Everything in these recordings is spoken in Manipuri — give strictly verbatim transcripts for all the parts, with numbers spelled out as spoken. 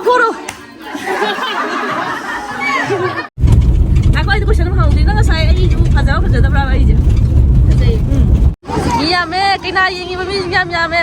ꯈꯣꯔꯣ꯫ ꯉꯥꯏꯈꯣ, ꯑꯩꯗꯤ ꯀꯣꯏꯁꯟ ꯑꯃ ꯍꯪꯍꯧꯗꯦ꯫ ꯅꯪ ꯉꯁꯥꯏ ꯑꯩꯁꯤꯕꯨ ꯐꯖꯕ꯭ꯔꯥ ꯐꯖꯗꯕ꯭ꯔꯥ ꯑꯩꯁꯦ? ꯐꯖꯩ꯫ ꯎꯝ꯫ ꯃꯤ ꯌꯥꯝꯃꯦ, ꯀꯩꯅꯥ ꯌꯦꯡꯉꯤꯕ ꯃꯤꯁꯤꯡ ꯌꯥꯝ ꯌꯥꯝꯃꯦ꯫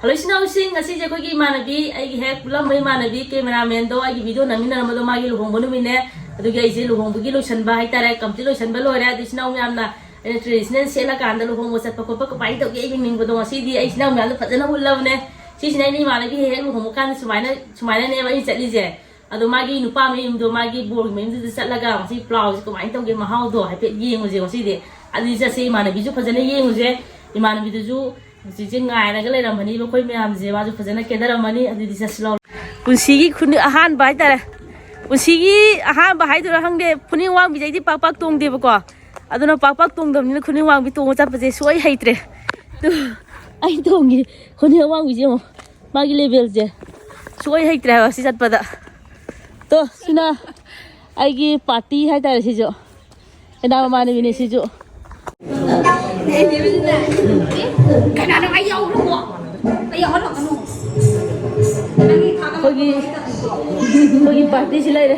ꯍꯜꯂꯣ ꯏꯆꯤꯟ ꯏꯅꯥꯎꯁꯤꯡ, ꯉꯁꯤꯁꯦ ꯑꯩꯈꯣꯏꯒꯤ ꯏꯃꯥꯟꯅꯕꯤ, ꯑꯩꯒꯤ ꯍꯦꯛ ꯄꯨꯜꯂꯝꯕ ꯏꯃꯥꯟꯅꯕꯤ cameramanꯗꯣ, ꯑꯩꯒꯤ video ꯅꯝꯃꯤꯟꯅꯔꯝꯕꯗꯣ, ꯃꯥꯒꯤ ꯂꯨꯍꯣꯡꯕ ꯅꯨꯃꯤꯠꯅꯦ꯫ ꯑꯗꯨꯒꯤ ꯑꯩꯁꯦ ꯂꯨꯍꯣꯡꯕꯒꯤ ꯂꯣꯏꯁꯟꯕ ꯍꯥꯏꯇꯥꯔꯦ, complete ꯂꯣꯏꯁꯟꯕ ꯂꯣꯏꯔꯦ꯫ ꯑꯗꯨ ꯏꯆꯤꯟ ꯏꯅꯥꯎ ꯃꯌꯥꯝꯅ ꯑꯩꯅ traditional ꯁꯦꯠꯂꯀꯥꯟꯗ ꯂꯨꯍꯣꯡꯕ ꯆꯠꯄ ꯈꯣꯠꯄ ꯀꯃꯥꯏꯅ ꯇꯧꯒꯦ ꯌꯦꯡꯅꯤꯡꯕꯗꯣ ꯉꯁꯤꯗꯤ ꯑꯩ ꯏꯆꯤꯟ ꯏꯅꯥꯎ ꯃꯌꯥꯝꯗ ꯐꯖꯅ ꯎꯠꯂꯕꯅꯦ꯫ ꯁꯤꯁꯤꯅ ꯑꯩꯅ ꯏꯃꯥꯟꯅꯕꯤ ꯍꯦꯛ ꯍꯦꯛ ꯂꯨꯍꯣꯡꯕ ꯀꯥꯟꯗ ꯁꯨꯃꯥꯏꯅ, ꯁꯨꯃꯥꯏꯅꯅꯦꯕ ꯑꯩꯅ ꯆꯠꯂꯤꯁꯦ꯫ ꯑꯗꯣ ꯃꯥꯒꯤ ꯅꯨꯄꯥ ꯃꯌꯨꯝꯗꯣ, ꯃꯥꯒꯤ ꯕꯣꯔꯒꯤ ꯃꯌꯨꯝꯗꯨꯗ ꯆꯠꯂꯒ ꯉꯁꯤ ꯄ꯭ꯂꯥꯎꯁꯦ ꯀꯃꯥꯏꯅ ꯇꯧꯒꯦ ꯃꯍꯥꯎꯗꯣ ꯍꯥꯏꯐꯦꯠ ꯌꯦꯡꯉꯨꯁꯦ ꯉꯁꯤꯗꯤ꯫ ꯑꯗꯨꯗꯤ ꯆꯠꯁꯦ, ꯏꯃꯥꯟꯅꯕꯤꯁꯨ ꯐꯖꯅ ꯌꯦꯡꯉꯨꯁꯦ꯫ ꯏꯃꯥꯟꯅꯕꯤꯗꯨꯁꯨ ꯍꯧꯖꯤꯛꯁꯦ ꯉꯥꯏꯔꯒ ꯂꯩꯔꯝꯃꯅꯤ, ꯃꯈꯣꯏ ꯃꯌꯥꯝꯁꯦ꯫ ꯃꯥꯁꯨ ꯐꯖꯅ ꯀꯦꯗꯔꯝꯃꯅꯤ꯫ ꯑꯗꯨꯗꯤ ꯆꯠꯁꯤ ꯂꯥꯎ꯫ ꯄꯨꯟꯁꯤꯒꯤ ꯈꯨꯅꯨ ꯑꯍꯥꯟꯕ ꯍꯥꯏꯇꯥꯔꯦ, ꯄꯨꯟꯁꯤꯒꯤ ꯑꯍꯥꯟꯕ ꯍꯥꯏꯗꯣꯏꯔꯥ ꯈꯪꯗꯦ, ꯈꯨꯅꯤꯡ ꯋꯥꯡꯕꯤꯁꯦ ꯑꯩꯗꯤ ꯄꯥꯛ ꯄꯥꯛ ꯇꯣꯡꯗꯦꯕꯀꯣ꯫ ꯑꯗꯨꯅ ꯄꯥꯛ ꯄꯥꯛ ꯇꯣꯡꯗꯕꯅꯤꯅ ꯈꯨꯅꯤꯡ ꯋꯥꯡꯕꯤ ꯇꯣꯡꯉ ꯆꯠꯄꯁꯦ ꯁꯨꯡꯍꯩ ꯍꯩꯇ꯭ꯔꯦ꯫ ꯇꯨ, ꯑꯩ ꯇꯣꯡꯉꯤ ꯈꯨꯅꯤꯡ ꯑꯋꯥꯡꯕꯤꯁꯦ ꯌꯦꯡꯉꯣ, ꯃꯥꯒꯤ levelꯁꯦ ꯁꯨꯡꯍꯩ ꯍꯩꯇ꯭ꯔꯦ ꯍꯥꯏꯕ ꯁꯤ ꯆꯠꯄꯗ꯫ ꯇꯣ, ꯁꯤꯅ ꯑꯩꯒꯤ party ꯍꯥꯏꯇꯥꯔꯦ ꯁꯤꯁꯨ꯫ ꯀꯩꯅꯥ ꯃꯃꯥꯟꯅꯕꯤꯅꯦ ꯁꯤꯁꯨ꯫ ꯀꯅꯥꯅꯣ ꯑꯩ ꯌꯥꯎꯈ꯭ꯔꯕꯣ? ꯑꯩ ꯌꯥꯎꯍꯜꯂꯛꯀꯅꯨ꯫ ꯑꯩꯈꯣꯏꯒꯤ, ꯑꯩꯈꯣꯏꯒꯤ partyꯁꯤ ꯂꯩꯔꯦ꯫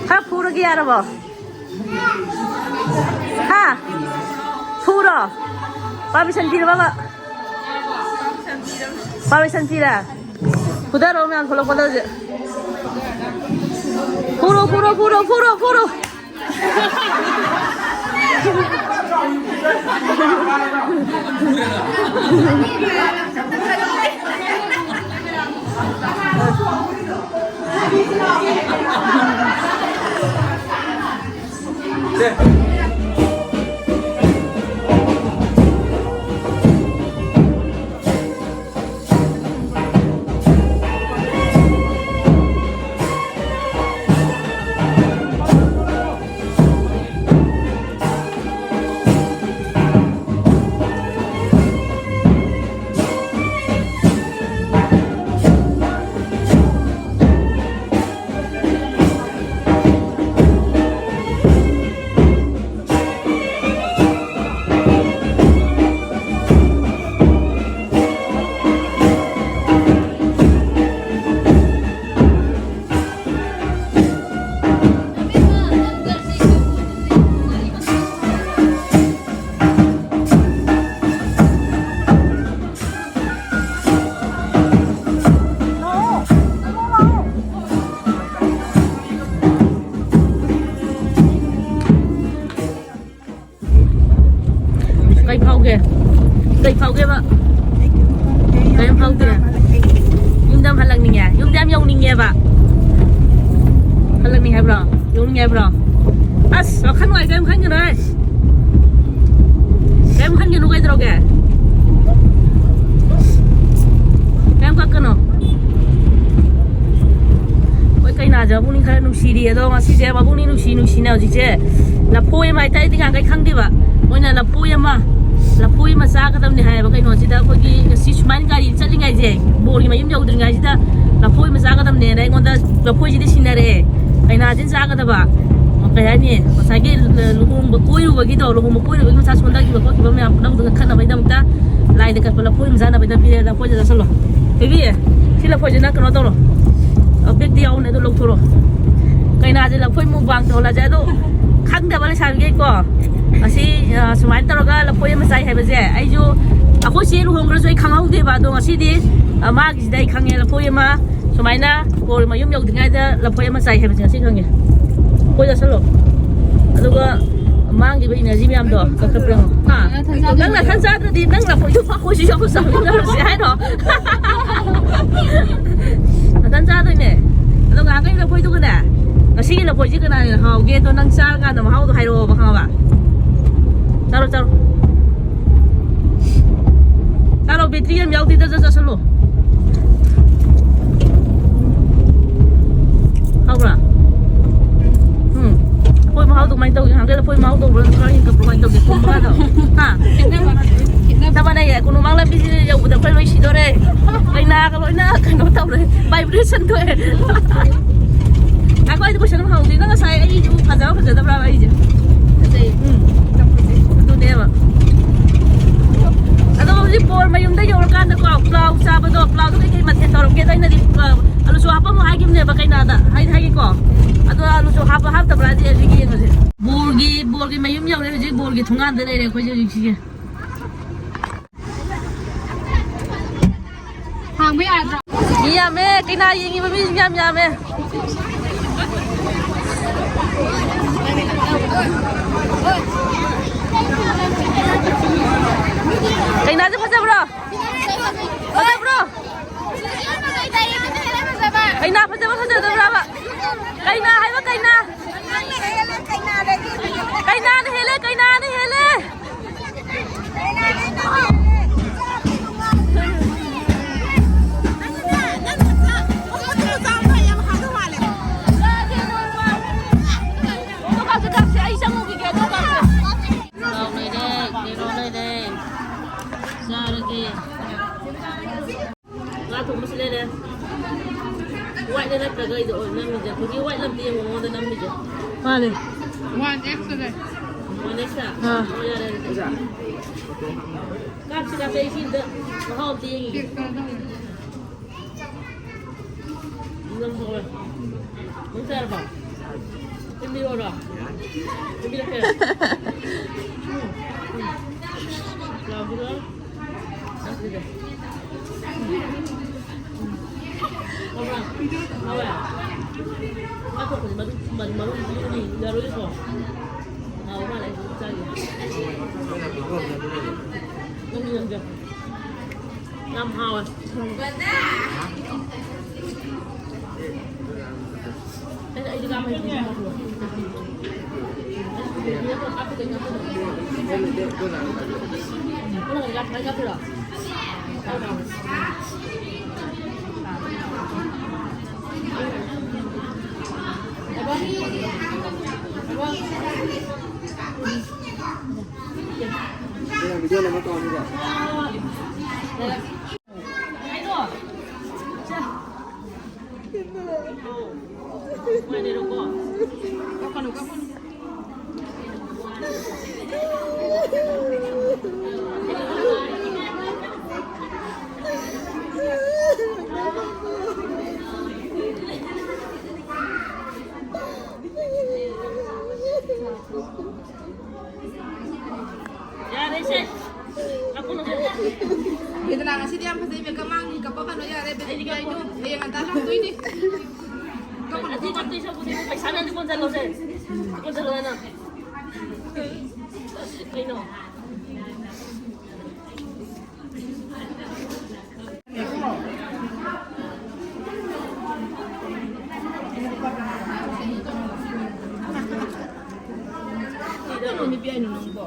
ꯈꯔ ꯐꯨꯔꯒꯦ ꯌꯥꯔꯕꯣ? ꯍꯥ? ꯐꯨꯔꯣ? ꯄꯥꯔꯃꯤꯁꯟ ꯄꯤꯔꯕꯕ? ꯄꯥꯔꯃꯤꯁꯟ ꯄꯤꯔꯦ? ꯐꯨꯗꯔꯣ ꯃꯌꯥꯝ ꯊꯣꯛꯂꯛꯄꯗ ꯍꯧꯖꯤꯛ꯫ ꯐꯨꯔꯣ, ꯐꯨꯔꯣ, ꯐꯨꯔꯣ, ꯐꯨꯔꯣ, ꯐꯨꯔꯣ꯫ ꯀꯩ ꯐꯥꯎꯒꯦ? ꯀꯩ ꯐꯥꯎꯒꯦꯕ? ꯀꯔꯤꯝ ꯐꯥꯎꯗꯦ꯫ ꯌꯨꯝꯗ ꯌꯥꯝ ꯍꯜꯂꯛꯅꯤꯡꯉꯦ꯫ ꯌꯨꯝꯗ ꯌꯥꯝ ꯌꯧꯅꯤꯡꯉꯦꯕ꯫ ꯍꯜꯂꯛꯅꯤꯡꯉꯦ ꯍꯥꯏꯕ꯭ꯔꯣ? ꯌꯧꯅꯤꯡꯉꯦ ꯍꯥꯏꯕ꯭ꯔꯣ? ꯑꯁ, ꯋꯥꯈꯜ ꯅꯨꯡꯉꯥꯏꯇꯦ, ꯌꯥꯝ ꯈꯟꯒꯅꯨꯍꯦ꯫ ꯀꯔꯤꯝ ꯈꯟꯒꯅꯨ, ꯀꯩꯗꯧꯔꯒꯦ? ꯀꯔꯤꯝ ꯀꯛꯀꯅꯨ꯫ ꯍꯣꯏ, ꯀꯩꯅꯥꯁꯦ ꯃꯕꯨꯛꯅꯤꯡ ꯈꯔ ꯅꯨꯡꯁꯤꯔꯤ꯫ ꯑꯗꯣ ꯉꯁꯤꯁꯦ ꯃꯕꯨꯛꯅꯤꯡ ꯅꯨꯡꯁꯤ ꯅꯨꯡꯁꯤꯅ ꯍꯧꯖꯤꯛꯁꯦ ꯂꯐꯣꯏ ꯑꯃ ꯍꯥꯏꯇꯥꯔꯦ, ꯑꯩꯗꯤ ꯉꯥꯡꯈꯩ ꯈꯪꯗꯦꯕ꯫ ꯃꯣꯏꯅ ꯂꯐꯣꯏ ꯑꯃ, ꯂꯐꯣꯏ ꯑꯃ ꯆꯥꯒꯗꯕꯅꯤ ꯍꯥꯏꯌꯦꯕ꯫ ꯀꯩꯅꯣꯁꯤꯗ ꯑꯩꯈꯣꯏꯒꯤ ꯉꯁꯤ ꯁꯨꯃꯥꯏꯅ ꯒꯥꯔꯤ ꯆꯠꯂꯤꯉꯩꯁꯦ, ꯕꯣꯔꯒꯤ ꯃꯌꯨꯝ ꯌꯧꯗ꯭ꯔꯤꯉꯩꯁꯤꯗ ꯂꯐꯣꯏ ꯑꯃ ꯆꯥꯒꯗꯕꯅꯦꯅ ꯑꯩꯉꯣꯟꯗ ꯂꯐꯣꯏꯁꯤꯗꯤ ꯁꯤꯟꯅꯔꯛꯑꯦ꯫ ꯀꯩꯅꯥꯁꯤꯅ ꯆꯥꯒꯗꯕ, ꯀꯩ ꯍꯥꯏꯅꯤ, ꯉꯁꯥꯏꯒꯤ ꯂꯨꯍꯣꯡꯕ ꯀꯣꯏꯔꯨꯕꯒꯤꯗꯣ, ꯂꯨꯍꯣꯡꯕ ꯀꯣꯏꯔꯨꯕꯒꯤ ꯃꯆꯥ ꯁꯣꯟꯊꯈꯤꯕ ꯈꯣꯠꯈꯤꯕ ꯃꯌꯥꯝ ꯄꯨꯝꯅꯃꯛꯇꯣ ꯀꯟꯅꯕꯒꯤꯗꯃꯛꯇ ꯂꯥꯏꯗ ꯀꯠꯄ ꯂꯐꯣꯏ ꯑꯃ ꯆꯥꯅꯕꯒꯤꯗꯃꯛ ꯄꯤꯔꯦ꯫ ꯂꯐꯣꯏꯁꯦ ꯆꯥꯁꯤꯜꯂꯣ꯫ ꯕꯦꯕꯤ, ꯁꯤ ꯂꯐꯣꯏꯁꯦ ꯅꯪ ꯀꯩꯅꯣ ꯇꯧꯔꯣ, ꯕꯦꯛꯇ ꯌꯥꯎꯅꯦ꯫ ꯂꯧꯊꯣꯔꯛꯑꯣ꯫ ꯀꯩꯅꯥꯁꯦ ꯂꯐꯣꯏ ꯃꯨꯛꯕꯥꯡ ꯇꯧꯍꯜꯂꯁꯦ꯫ ꯑꯗꯣ ꯈꯪꯗꯕ ꯂꯩꯁꯥꯕꯤꯈꯩꯀꯣ, ꯑꯁꯤ, ꯑ, ꯁꯨꯃꯥꯏꯅ ꯇꯧꯔꯒ ꯂꯐꯣꯏ ꯑꯃ ꯆꯥꯏ ꯍꯥꯏꯕꯁꯦ ꯑꯩꯁꯨ, ꯑꯩꯈꯣꯏ ꯆꯦ ꯂꯨꯍꯣꯡꯈ꯭ꯔꯁꯨ ꯑꯩ ꯈꯪꯍꯧꯗꯦꯕ꯫ ꯑꯗꯣ ꯉꯁꯤꯗꯤ, ꯑ, ꯃꯥꯒꯤꯁꯤꯗ ꯑꯩ ꯈꯪꯉꯦ, ꯂꯐꯣꯏ ꯑꯃ ꯁꯨꯃꯥꯏꯅ ꯕꯣꯔ ꯃꯌꯨꯝ ꯌꯧꯗ꯭ꯔꯤꯉꯩꯗ ꯂꯐꯣꯏ ꯑꯃ ꯆꯥꯏ ꯍꯥꯏꯕꯁꯦ ꯉꯁꯤ ꯈꯪꯉꯦ꯫ ꯂꯐꯣꯏ ꯆꯥꯁꯜꯂꯣ꯫ ꯑꯗꯨꯒ ꯃꯥꯡꯈꯤꯕ ꯏꯅꯔꯖꯤ ꯃꯌꯥꯝꯗꯣ ꯀꯛꯊꯠꯄ꯭ꯔꯥ ꯌꯦꯡꯉꯣ꯫ ꯍꯥ? ꯅꯪ ꯅꯊꯟ ꯆꯥꯗ꯭ꯔꯗꯤ ꯅꯪ ꯂꯐꯣꯏꯗꯣ ꯑꯩꯈꯣꯏꯁꯨ ꯌꯥꯎꯅ ꯆꯥꯃꯤꯟꯅꯔꯁꯦ ꯍꯥꯏꯔꯣ? ꯅꯊꯟ ꯆꯥꯗꯣꯏꯅꯦ꯫ ꯑꯗꯣ ꯉꯥꯏꯍꯥꯛꯀꯤ ꯂꯐꯣꯏꯗꯨꯒꯅꯦ, ꯉꯁꯤꯒꯤ ꯂꯐꯣꯏꯁꯤ ꯀꯅꯥꯅ ꯍꯦꯟꯅ ꯍꯥꯎꯒꯦ? ꯑꯗꯣ ꯅꯪ ꯆꯥꯔꯀꯥꯟꯗ ꯃꯍꯥꯎꯗꯣ ꯍꯥꯏꯔꯛꯑꯣꯕ, ꯈꯪꯉꯕ? ꯆꯥꯔꯣ, ꯆꯥꯔꯣ꯫ ꯆꯥꯔꯣ, ꯕꯦꯇ꯭ꯔꯤ ꯌꯥꯝ ꯌꯥꯎꯗꯦꯗ, ꯆꯥ-, ꯆꯥꯁꯜꯂꯣ꯫ ꯍꯥꯎꯕ꯭ꯔꯥ? ꯎꯝ꯫ ꯂꯐꯣꯏ ꯃꯍꯥꯎꯗꯣ ꯀꯃꯥꯏꯅ ꯇꯧꯒꯦ? ꯅꯍꯥꯟꯒꯩ ꯂꯐꯣꯏ ꯃꯍꯥꯎ ꯇꯧꯕ꯭ꯔꯥ? ꯅꯠꯇ꯭ꯔꯒ ꯍꯦꯟꯀꯠꯄ꯭ꯔꯣ? ꯀꯃꯥꯏꯅ ꯇꯧꯒꯦ? ꯊꯨꯝꯕꯒꯗꯣ? ꯍꯥ? ꯆꯞ ꯃꯥꯟꯅꯩꯌꯦ꯫ ꯀꯣꯅꯨꯡꯃꯥꯡ ꯂꯝꯕꯤꯁꯤꯗ ꯌꯧꯕꯗ ꯑꯩꯈꯣꯏ ꯂꯣꯏ ꯁꯤꯗꯣꯔꯦ꯫ ꯀꯩꯅꯥꯒ ꯂꯣꯏꯅ ꯀꯩꯅꯣ ꯇꯧꯔꯦ꯫ Vibration ꯊꯣꯛꯑꯦ꯫ ꯉꯥꯏꯈꯣ, ꯑꯩꯗꯤ question ꯑꯃ ꯍꯪꯍꯧꯗꯦ꯫ ꯅꯪ ꯉꯁꯥꯏ ꯑꯩꯁꯨ ꯐꯖꯕ ꯐꯖꯗꯕ꯭ꯔꯥꯕ ꯑꯩꯁꯦ? ꯐꯖꯩ꯫ ꯎꯝ꯫ ꯌꯥꯝ ꯐꯖꯩ꯫ ꯑꯗꯨꯅꯦꯕ꯫ ꯑꯗꯣ ꯍꯧꯖꯤꯛ ꯕꯣꯔ ꯃꯌꯨꯝꯗ ꯌꯧꯔꯀꯥꯟꯗꯀꯣ, ꯄ꯭ꯂꯥꯎ ꯆꯥꯕꯗꯣ, ꯄ꯭ꯂꯥꯎꯗꯣ ꯀꯩꯀꯩ ꯃꯊꯦꯜ ꯇꯧꯔꯝꯒꯦꯗꯣ ꯑꯩꯅꯗꯤ, ꯑ, ꯑꯂꯨꯁꯨ ꯍꯥꯞꯄꯝꯃꯣ ꯍꯥꯏꯈꯤꯕꯅꯦꯕ ꯀꯩꯅꯥꯗ꯫ ꯍꯥꯏꯗꯤ ꯍꯥꯏꯒꯦꯀꯣ꯫ ꯑꯗꯣ ꯑꯂꯨꯁꯨ ꯍꯥꯞꯄ ꯍꯥꯞꯇꯕ꯭ꯔꯥꯗꯤ ꯍꯧꯖꯤꯛ ꯌꯦꯡꯉꯁꯦ꯫ ꯕꯣꯔꯒꯤ, ꯕꯣꯔꯒꯤ ꯃꯌꯨꯝ ꯌꯧꯔꯦ ꯍꯧꯖꯤꯛ, ꯕꯣꯔꯒꯤ ꯊꯣꯡꯒꯥꯟꯗ ꯂꯩꯔꯦ ꯑꯩꯈꯣꯏꯁꯦ ꯍꯧꯖꯤꯛꯁꯤꯒꯤ꯫ ꯍꯥꯡꯕ ꯌꯥꯗ꯭ꯔꯣ? ꯃꯤ ꯌꯥꯝꯃꯦ, ꯀꯩꯅꯥ ꯌꯦꯡꯉꯤꯕ ꯃꯤꯁꯤꯡ ꯌꯥꯝ ꯌꯥꯝꯃꯦ꯫ ꯀꯩꯅꯥꯁꯦ ꯐꯖꯕ꯭ꯔꯣ? ꯐꯖꯕ꯭ꯔꯣ? ꯀꯩꯅꯥ ꯐꯖꯕ ꯐꯖꯗꯕ꯭ꯔꯕ? ꯀꯩꯅꯥ ꯍꯥꯏꯕ ꯀꯩꯅꯥ? ꯀꯩꯅꯥꯅ ꯍꯦꯜꯂꯦ, ꯀꯩꯅꯥꯅ ꯍꯦꯜꯂꯦ꯫ ꯄꯥꯎ ꯂꯩꯔꯦ, ꯀꯩꯅꯣ ꯂꯩꯔꯦ꯫ ꯆꯥꯔꯒꯦ꯫ ꯉꯥ ꯊꯣꯡꯕꯁꯨ ꯂꯩꯔꯦ꯫ White ꯅꯠꯇ꯭ꯔꯒ ꯑꯩꯗꯣ ꯅꯝꯃꯤꯁꯦ꯫ ꯑꯩꯈꯣꯏꯒꯤ white ꯂꯝꯗꯤ ꯌꯦꯡꯉꯣ ꯃꯉꯣꯟꯗ ꯅꯝꯃꯤꯁꯦ꯫ ꯃꯥꯅꯦ꯫ One X ꯅꯦ꯫ One X ꯇ? ꯑꯥ꯫ ꯑꯣ, ꯌꯥꯔꯦ ꯑꯗꯨꯗꯤ꯫ ꯀꯥꯞꯁꯤ ꯀꯥꯞꯁꯤ, ꯑꯩ ꯁꯤ ꯑꯝꯇ ꯃꯍꯥꯎ ꯑꯝꯇ ꯌꯦꯡꯒꯦ꯫ Taste ꯀꯩꯅꯣ ꯇꯧꯔꯦ꯫ ꯅꯝꯍꯧꯔꯦ꯫ ꯆꯥꯔꯕꯣ? ꯊꯤꯟꯕꯤꯔꯛꯑꯣꯔꯣ? ꯊꯤꯟꯕꯤꯔꯛꯀꯦ? ꯎꯝ, ꯎꯝ. ꯂꯥꯎꯗꯨꯔꯣ? ꯑꯁꯤꯗ. ꯎꯝ. ꯍꯥꯎꯕ꯭ꯔꯥ? ꯍꯥꯎꯋꯦ? ꯉꯥ ꯊꯣꯡꯕꯁꯦ ꯃꯔꯨ, ꯃꯔꯨ, ꯃꯔꯨ, ꯃꯔꯨ ꯌꯥꯔꯣꯏꯀꯣ? ꯍꯥꯎ ꯃꯥꯜꯂꯦ, ꯑꯩ ꯆꯥꯒꯦ꯫ ꯅꯪꯁꯨ ꯅꯪꯁꯨ꯫ ꯌꯥꯝ ꯍꯥꯎꯋꯦ꯫ ꯑꯩ, ꯑꯩꯗꯤ ꯂꯥꯝꯃꯦ꯫ ꯌꯥꯔꯦꯁꯦ꯫ ꯀꯞꯄꯨꯅꯨꯁꯦ꯫ ꯕꯦꯗꯅꯥ ꯉꯁꯤꯗꯤ ꯌꯥꯝ ꯐꯖꯩ, ꯃꯦꯀꯞ ꯃꯥꯡꯅꯤ, ꯀꯞꯄꯛꯀꯅꯣ, ꯌꯥꯔꯦ, ꯕꯦꯗꯅꯥ, ꯑꯩꯗꯣ ꯍꯌꯦꯡ ꯉꯟꯇꯥ ꯂꯥꯛꯇꯣꯏꯅꯤ꯫ ꯀꯞꯄꯨꯅꯨ, ꯑꯁꯤ ꯀꯞꯄꯨꯅꯨ꯫ ꯀꯞꯇꯣꯏ ꯁꯔꯨꯛꯄꯨꯗꯤ ꯄꯩꯁꯥ ꯃꯌꯥꯝꯗꯤ ꯀꯣꯟꯁꯤꯜꯂꯣꯁꯦ꯫ ꯀꯣꯟꯁꯤꯜꯂꯣ ꯍꯥꯏꯅ꯫ ꯀꯩꯅꯣ? ꯀꯩꯅꯣ ꯅꯨꯄꯤ ꯍꯥꯏꯅꯣ ꯅꯪꯕꯣ?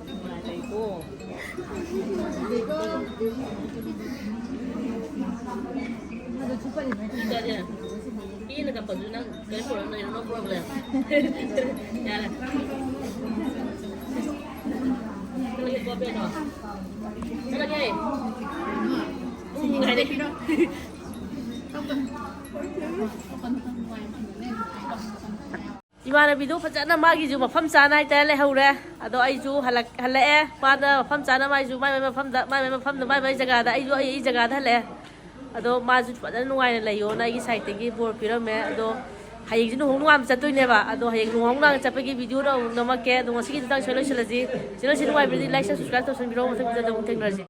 ꯅꯨꯡꯉꯥꯏꯔꯦꯀꯣ꯫ ꯄꯤꯅ ꯀꯞꯄꯁꯨ ꯅꯪ ꯀꯔꯤꯝ ꯄ꯭ꯔꯣꯕ꯭ꯂꯦꯝ ꯂꯩꯔꯣꯏ, no problem꯫ ꯌꯥꯔꯦ꯫ ꯅꯪꯒꯤ ꯄꯣꯠ ꯄꯦꯗꯣ꯫ ꯆꯠꯂꯒꯦ꯫ ꯎꯝ, ꯍꯥꯏꯔꯦ꯫ ꯏꯃꯥꯟꯅꯕꯤꯗꯣ ꯐꯖꯅ ꯃꯥꯒꯤꯁꯨ ꯃꯐꯝ ꯆꯥꯅ ꯍꯥꯏꯇꯥꯔꯦ ꯂꯩꯍꯧꯔꯦ꯫ ꯑꯗꯣ ꯑꯩꯁꯨ ꯍꯜꯂꯛ-, ꯍꯜꯂꯛꯑꯦ꯫ ꯃꯥꯅ ꯃꯐꯝ ꯆꯥꯅ ꯃꯥꯏꯁꯨ ꯃꯥꯏ ꯃꯥꯏ ꯃꯐꯝꯗ, ꯃꯥꯏ ꯃꯥꯏ ꯃꯐꯝꯗ, ꯃꯥꯏ ꯃꯥꯏ ꯖꯒꯥꯗ, ꯑꯩꯁꯨ ꯑꯩ ꯑꯩ ꯖꯒꯥꯗ ꯍꯜꯂꯛꯑꯦ꯫ ꯑꯗꯣ ꯃꯥꯁꯨ ꯐꯖꯅ ꯅꯨꯡꯉꯥꯏꯅ ꯂꯩꯌꯣꯅ ꯑꯩꯒꯤ ꯁꯥꯏꯠꯇꯒꯤ ꯕꯣꯔ ꯄꯤꯔꯝꯃꯦ꯫ ꯑꯗꯣ ꯍꯌꯦꯡꯁꯦ ꯂꯨꯍꯣꯡ ꯅꯨꯡꯉꯥꯏꯕ ꯆꯠꯇꯣꯏꯅꯦꯕ꯫ ꯑꯗꯣ ꯍꯌꯦꯡ ꯂꯨꯍꯣꯡ ꯅꯨꯡꯉꯥꯏꯕ ꯆꯠꯄꯒꯤ ꯚꯤꯗꯤꯑꯣꯗꯣ ꯑꯃꯨꯛ ꯅꯝꯃꯛꯀꯦ꯫ ꯑꯗꯣ ꯉꯁꯤꯒꯤꯗꯤ ꯃꯇꯥꯡꯁꯤꯗ ꯂꯣꯏꯁꯤꯜꯂꯁꯤ꯫ ꯆꯦꯅꯦꯜꯁꯤ ꯅꯨꯡꯉꯥꯏꯕꯤꯔꯗꯤ ꯂꯥꯏꯛ, ꯁꯕꯁꯀ꯭ꯔꯥꯏꯕ ꯇꯧꯁꯟꯕꯤꯔꯣ꯫ ꯃꯊꯪ ꯚꯤꯗꯤꯑꯣꯗ ꯑꯃꯨꯛ ꯊꯦꯡꯅꯔꯁꯤ꯫